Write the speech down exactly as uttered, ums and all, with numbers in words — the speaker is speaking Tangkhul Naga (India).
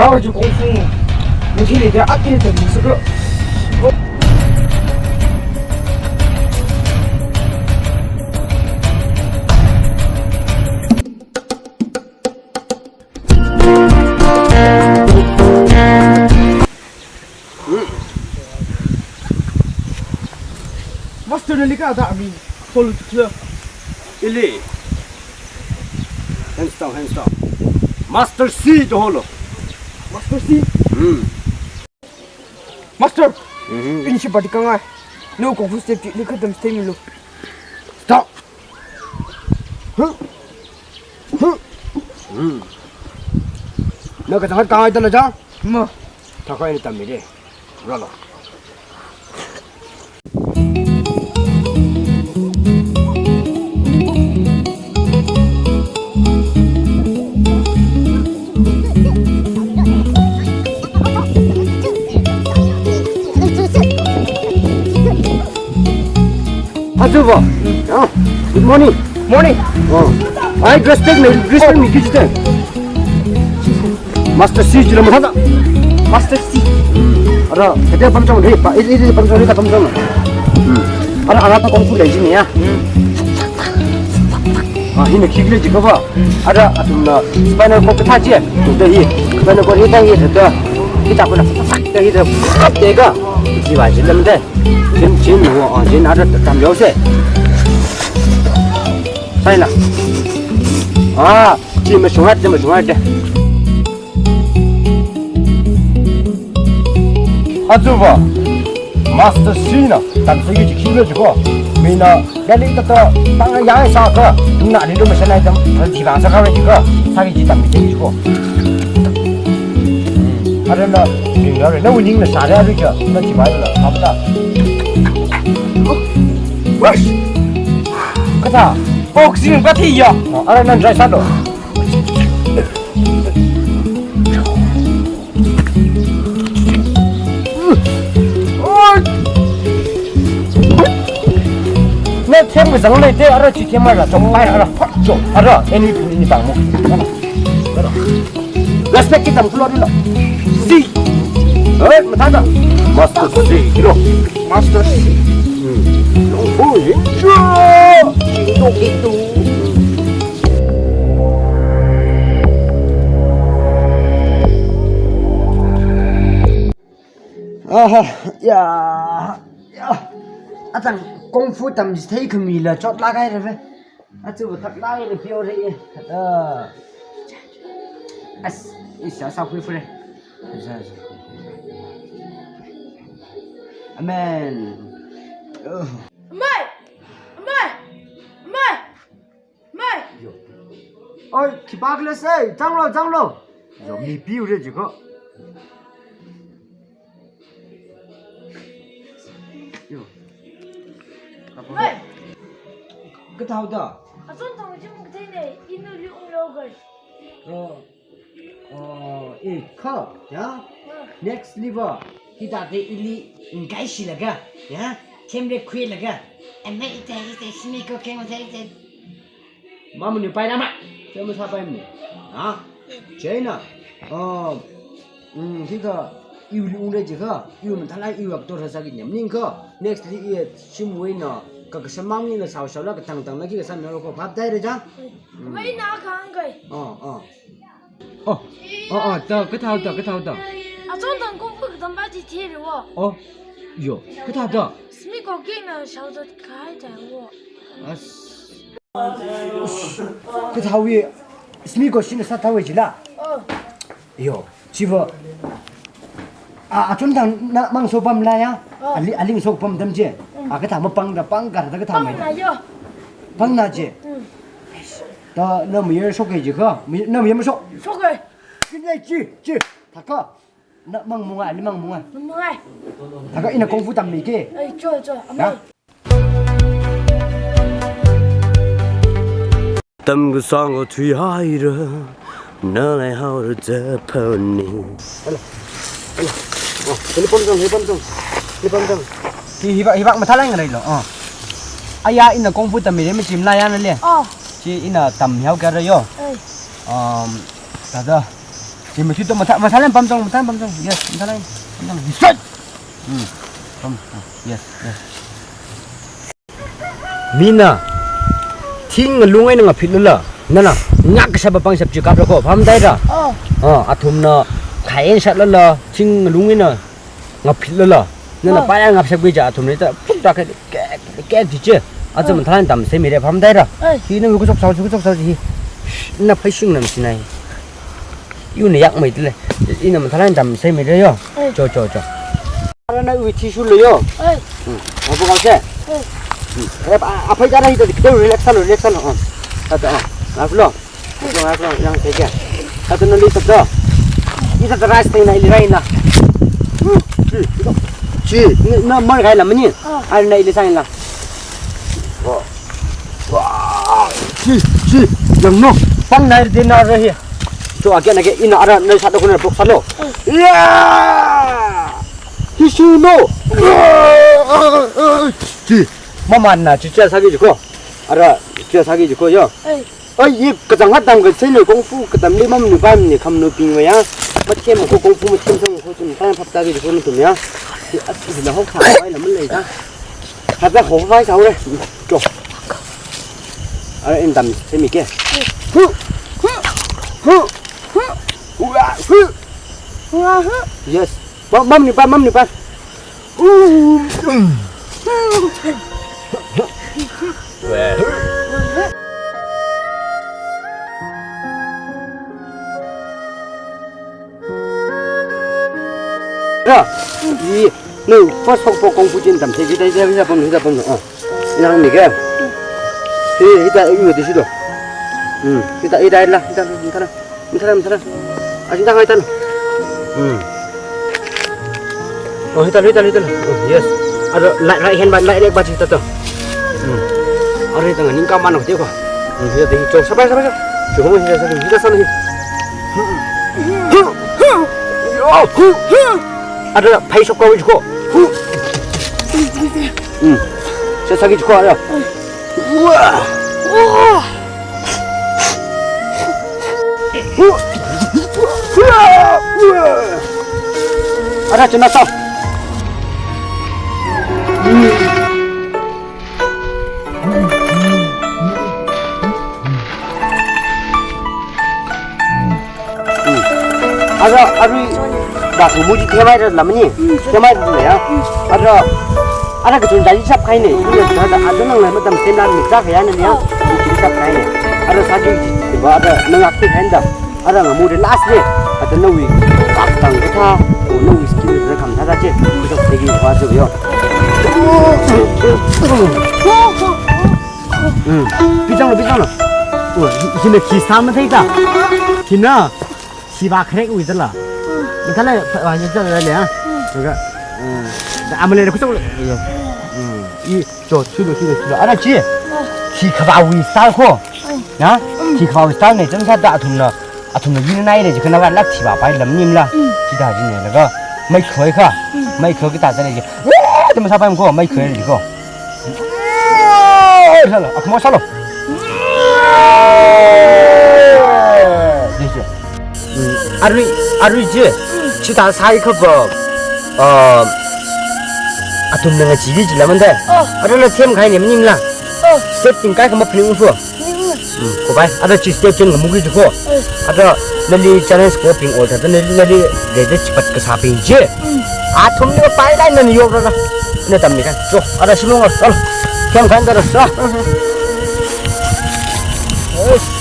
Awa ju kung fu. Muthi le ja ati ta mi sura. Master nali kathā mi holo tu. Ili. Hands down, hands down. Master C to holo. Master C. Hmm. Master. Mhm. Ini si badi kangai. No kung fu step chi li khatam step milu. Stop. Huh? Huh? Hmm. Na kachangkhat kangai tala ja? Ma. Thakhai ni tammi de. Ralo. Azuva. Ah, good morning. Morning. Oh. Ai, respect me, respect me, kiji te. Master C jila mathāda. Master C. Ara, kete pamchong deh, pa, ini, ini pamchong deh, pamchong. Hmm. Ara, ara ta kung fu lei jini ya. Hmm. Ah, hina kick lei jikha va. Ara, athumna spinal cord kathā chi. Tuda hi, spinal cord hi ta hi, ta. Hi ta kuna, ta hi ta. Te ka. Jiva jilam de. Jin, jin, wo, ah, jin, ara, tam yo se. Sai la. Ah, chi mashunga, chi mashunga de. Azuva, Master C na, tamsei ki jikhi le jiko. Mina, yali tata, tang ya sa ka, na ni lo mashanai tam, jiva sa ka jiko, sa ki ji tammi jiko. Ara na, ring na, na winning na sa ya ri ja, na jiva la, apa ta? Kathā, oxygen kathā ya. Ara na dry sa lo. Na them kazang lei te, ara chi them ara, chong pai ara, phak chong ara, any any bang mo. Respect ki tam kulo dilo. C. Hei, mathāda. Master C, kilo. Master C. Hmm. Long boy, enjoy. Itu, itu. Aha, ya, ya. Atang kung fu tamchithei khami la chotlāk haira ve. Achu thak lai le pio re. Ah. As, isa sa hui fre. Isa, isa. Amen. Oh. Amei! Amei! Amei! Amei! Yo. Oi, khipākhala se, zanglo, zanglo. Yo, mi piu re jiko. Yo. Amei! Kathāda? Achon thang jim kathei ne, inu liu lo gai. Oh. Oh, eh, kha, ya? Next level. Hithāda ili ngaishilaga, ya? Themre khuilaga. Ame ite, ite, simi ko keng ite, ite. Mamuni pai rama. Themma sa pai muni. Ha? China. Oh, mm, hithā iwui ungre jikha, iwui mathālāk iwui actor sāki nyam ningkha. Next li i shimwui na, ka kasamang ni na sao sao la ka tang tang la ki kasam na ro ko phap dai re ja? Mai na kang kai. Oh, oh. Oh, oh, oh, ta, kathāda, kathāda. Achon thang kung fu katam ba chi thei re wo. Oh, yo, kathāda. Simi ko keng na shao zat kai ta wo. As. Kathāwui, simi ko shina sāthāwui jila. Oh. Yo, chiva. A, achon thang na mang so pam la ya. Oh. Ali, ali so pam tam je. Mm. A, kathā mapangda, pangkada kathā mai. Pang na yo. Pang na je. Mm. Ta na mayar shok e jikha, may-, na mayar mashok. Shok e. Kin yai chi, chi. Thaka. Na mang mungai, ni mang mungai. Mang mungai. Thaka ina kung fu tammi ke. Ai, cho, cho, amei. Ya? Tamkasang ko thuihaira, nalai haora zaphani. Hello. Hello. Oh, telephone jang, telephone jang. Telephone jang. Hi, hibak, hibak mathālāk ngarai lo. Oh. Aya ina kung fu tammi re machim la ya na le. Oh. Chi ina tamhao kara yo. Ai. Um, tada. Chi mathāda, mathā, mathālāk pamchang, mathālāk pamchang. Yes, mathālāk pamchang. Yes, right. Hmm. Pam. Ah, yes, yes. Mina, thing ngalung eina ngaphit lula. Nana, ngak kasā papang sap chi kapra ko, pam dai ra. Oh. Ah, athumna, khain shat lula, thing ngalung eina ngaphit lula. Nana, oh, paya ngap sap ki ja, athumna ta, puk ta ke, ke, ke, di che. Aja, oh, mathālāk tamsei mira, pam dai ra. Ai. Hi na, kuchok sao, kuchok sao, hi. Shh, na phai shing nam sinai. Yu na yak mai tile. Ina mathālāk tamsei mira yo. Ai. Cho, cho, cho. Ara na ui thi shu lo yo. Ai. Hmm. Abu kau se. Ai. Hmm. Eh, a, a, phai jara hi ta, kita relax salo, relax salo. Ah. Tata, ah. Ngap lo. Ngap lo, ngap lo, yang se kya. Tata na li tata. Ita ta rice ting na ili rai na. Hmm. Chi. Chi, ni, na mar kai la mani. Ah. Ara na ili sai la. Oh. Wah, chi, chi, yang no. Pang nai de na ra hi. Cho, again, again, ina ara nai sat da kuna box salo. Ya! Hi shu no. Chi, maman na, chi, chi, sagi ko. Ara, chi, sagi ko, yo. Ai. Ai, i kachang hat tam kasei no, kung fu katam li mam nu ba ni, kham nu ping wa ya. Mathem ko, kung fu mathem sang ko, chun, kan phap ta gi ko, nu tum ya. Hi, a, hi na hok sa, ai, la mun lei ta. Hapa ho vai sao le. Cho. Ara in tamsei mi ke. Hu. Hu. Hu. Hua, hu. Hua, hu. Yes. Mam, mam ni pa, mam ni pa. Ra, i, no, first hok po kung fu chin tamsei, hita, hita, hita pam, hita pam, ah. Inang ni ke. Hi, hita, i, hita, hita. Hmm, hita, hita, hita, hita, hita, hita. Mithara, mithara. Ajin tang ai tan. Hmm. Oh, hita, hita, hita. Oh, yes. Ada right, right hand ba, right leg ba hita to. Hmm. Ada tang ni kaman ko teko. Hmm, hita, hita. Cho, sabai, sabai, sabai. Cho, kamu hita, hita, hita sana hi. Hmm. Ada phai sok kau ko. Hmm. Sa sagi ko ada. Wah. Wah. Ara china sa. Hmm. Ara, arui, da thu muji themai ra lamni. Hmm. Themai ra ya. Ara, ara kachun jai sap khai ne. Ina da, da, ada nang lai matam sem la mi sa khai ya ne ya. Oh. Jai sap khai ne. Ara sagi ba ada nang akti khai da. Ara ngamu de last de. Ada nawi kap tang ka tha. O nawi skill de kam tha da che. Kusok tegi wa jo yo. Hmm. Pi chang lo, pi chang lo. Oh, hi, hina khi sa mathei ta. Hina. Khi ba khrek ui zala. Mathālāk, wa, ya zala le, ha. Laga, eh, da amale da kusok lo. Hmm. I, cho, chulo, chulo, chulo. Ara chi. Khi khavā ui style ko. Na? Khi khavā ui style ne, chang sa da athumna. Athumna yinna nai le, jikha na wa lak khi ba pai lam nim la. Chi da jin ne, laga. Mai khoi kha. Mai khoi kita sa le ji. Eh, tama sa pai ko, mai khoi ji ko. Salo, akmo salo. Arui, arui je, chita sai kha ba, ah, athumna ngacheeli jila mande. Oh. Arui na them khai ne maning la. Oh. Step ting kai kha maphaning fu. Hmm, ko bai, ada chi step ting ngamu ki ko. Ada nali challenge ko ping ol ta, nali, nali de de chipat kasā ping je. Athumli pai lai nani yok ra ra. Na tam ni kan. So, ada simong ra. Kem kan da ra sa. Yes.